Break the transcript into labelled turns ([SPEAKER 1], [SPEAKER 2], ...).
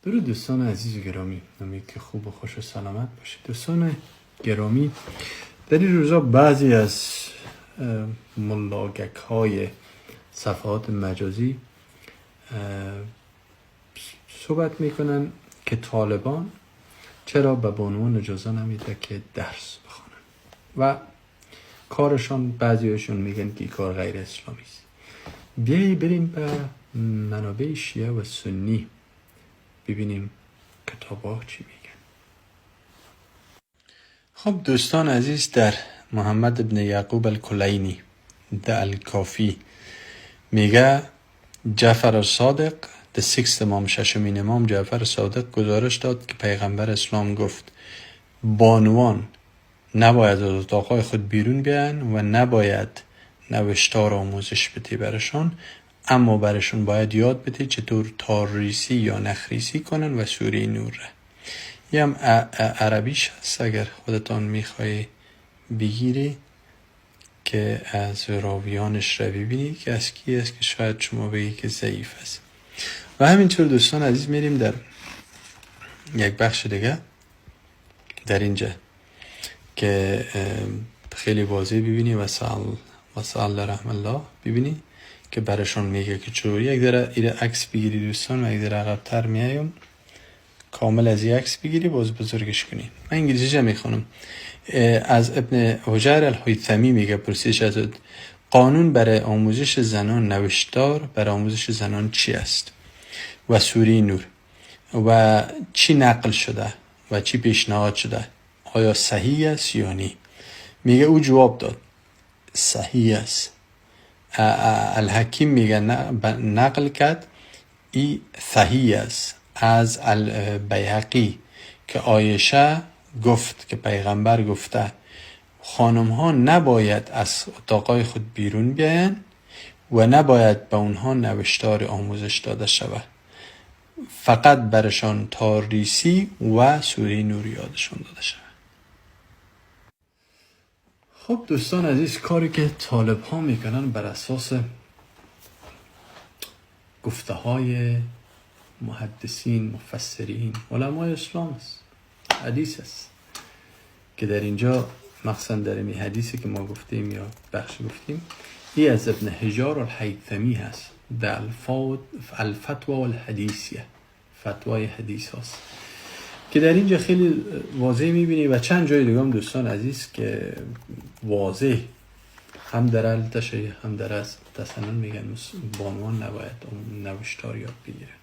[SPEAKER 1] درود دوستان عزیز و گرامی، امید که خوب و خوش و سلامت باشید. دوستان گرامی، در این روزا بعضی از ملاگک های صفحات مجازی صحبت میکنن که طالبان چرا به بانوان اجازه نمیده که درس بخوانن و کارشان، بعضیشون میگن که کار غیر اسلامی است. بیایی بریم به منابع شیعه و سنی ببینیم کتابا چی میگن. خب دوستان عزیز، در محمد ابن یعقوب الکلینی در الکافی میگه جعفر الصادق، the sixth امام، ششمین امام جعفر صادق گزارش داد که پیغمبر اسلام گفت بانوان نباید از اتاقای خود بیرون بیان و نباید نوشتار آموزش بدی برشان، اما برشون باید یاد بده چطور تارریسی یا نخریسی کنن و سوره نور. یه هم عربیش هست، اگر خودتان میخوای بگیری که از راویانش را ببینی که از کی است که شاید شما بگی که ضعیف است. و همینطور دوستان عزیز، میریم در یک بخش دیگه در اینجا که خیلی واضح ببینی و سأل رحم الله ببینی که برشان میگه که چطور. یک دره ایره عکس بگیری دوستان و یک دره عقبتر میایم، کامل از یک عکس بگیری، باز بزرگش کنی. من انگلیسیش میخونم. از ابن حجر الهیثمی میگه پرسیش از قانون برای آموزش زنان، نوشتار برای آموزش زنان چی است و سوره نور و چی نقل شده و چی پیشنهاد شده، آیا صحیح است یا نی؟ میگه او جواب داد صحیح است. الحکیم میگه نقل کرد ای صحیح است از البیهقی که عایشه گفت که پیغمبر گفته خانم ها نباید از اتاقای خود بیرون بیاین و نباید به اونها نوشتار آموزش داده شود، فقط برشان تاریسی و سوره نور یادشان داده شود. خب دوستان عزیز، کاری که طالب ها میکنن بر اساس گفته های محدثین، مفسرین، علمای اسلام است، حدیث است که در اینجا مخصوصا در این حدیثی که ما گفتیم یا بخش گفتیم، ای از ابن حجار الهیثمی هست در الفتوى الحدیثیه، فتوای حدیث هست که در اینجا خیلی واضح میبینی و چند جای دیگه هم دوستان عزیز که واضح هم در التشیع هم در از تسنن میگن بانوان نباید نوشتار یاد بگیرن.